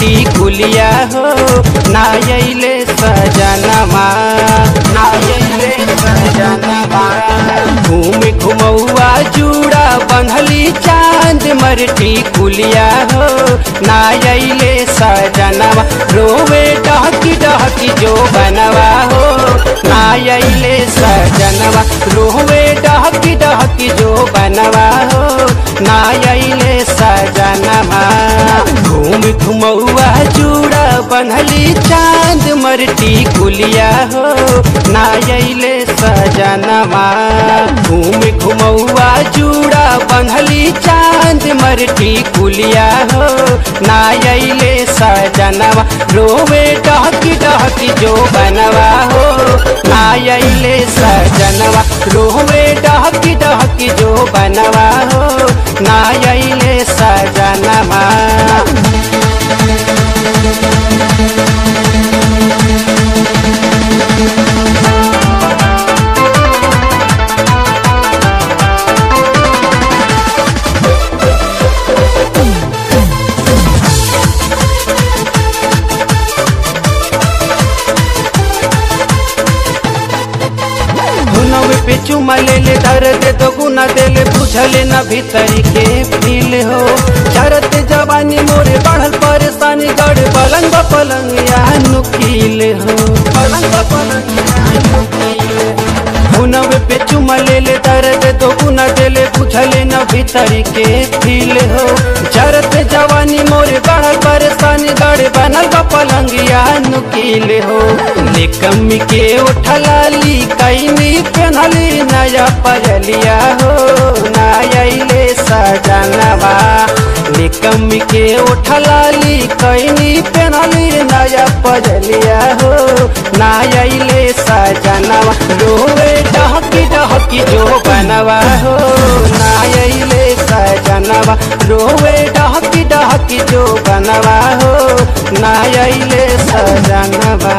टिकुलिया हो ना अइले सजनवा, ना अइले सजनवा। घूम घुमौआ चूड़ा बंधली चांद मर टिकुलिया हो ना अइले सजनवा। रोवे डहकी डहकी जो बनवा हो ना अइले सजनवा। रोवे डहकी डहकी जो बनवा हो ना अइले सजनवा। घूम घुमौआ चूड़ा बंधली चांद मर टिकुलिया हो ना अइले सजनवा। घूम घुमौआ चूड़ा बंधली चांद मर टिकुलिया हो ना अइले सजनवा। रोवे डहकी डहकी जो बनवा हो ना अइले सजनवा। रोवे डहकी डहकी जो बनवा हो ना अइले सजनवा। पे चुमा ले ले दर्द दो गुना देले बुझले न भीतरी के फील हो। चरत जवानी मोरे बढ़ल परेशानी गढ़ पलंग पलंग या नुकील हो, पलंग पलंग या नुकील। हुनवे पे चुमा ले ले दर्द दो गुना देले बुझले न भीतरी के फील हो। चरत जवानी मोरे बढ़ल परेशानी गढ़ बनल पलंग या नुकील हो। निकम्मी के उठलाली कैनी पेन्हली नया पजलिया हो ना अइले सजनवा। निकम्मी के उठलाली कैनी पेन्हली नया पजलिया हो ना अइले सजनवा। रोवे डहकी डहकी जो बनवा हो ना अइले सजनवा। रोवे डहकी डहकी जो बनवा हो ना अइले सजनवा।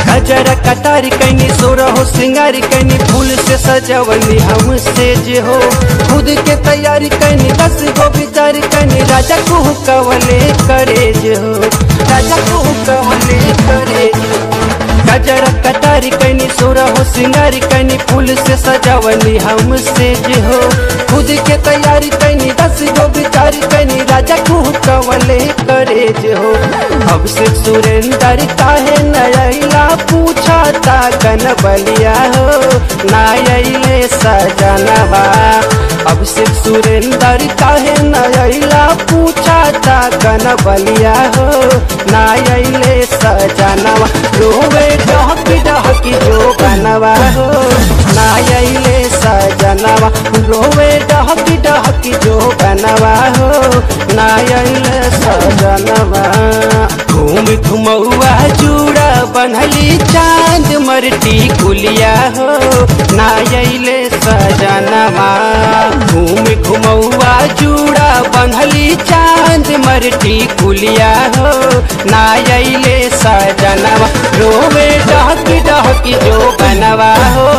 गजरा कटारी कैनी सोरा हो सिंगारी कैनी फूल से सजवनी हम सेज हो। खुद के तैयारी कैनी 10 गो बिचारी कैनी राजा को कवले करेज हो, राजा को कवले करेज हो। गजरा कटारी कैनी सोरा हो सिंगारी कैनी फूल से सजवनी हम सेज हो। खुद के तैयारी कैनी 10 गो बिचारी कैनी राजा को कवले करेज हो। अब से सुरेंद्र काहे न अइला पूछा ता कन बलिया हो ना अइले सजनवा। अब से सुरेंद्र काहे न अइला पूछा ता कन बलिया हो ना अइले सजनवा। रोवे डहकी डहकी जो बनवा हो ना अइले सजनवा। रोवे डहकी डहकी जो बनवा हो ना अइले सजनवा। घूम घुमौआ चूड़ा बन्हली चांद मर टिकुलिया हो ना अइले सजनवा। घूम घुमौआ चूड़ा बन्हली चांद मर टिकुलिया हो ना अइले सजनवा। रोवे डहकी डहकी जो बनवा हो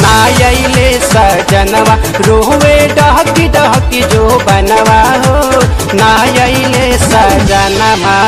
ना अइले सजनवा। रोवे डहकी डहकी जो बनवा हो ना अइले सजनवा।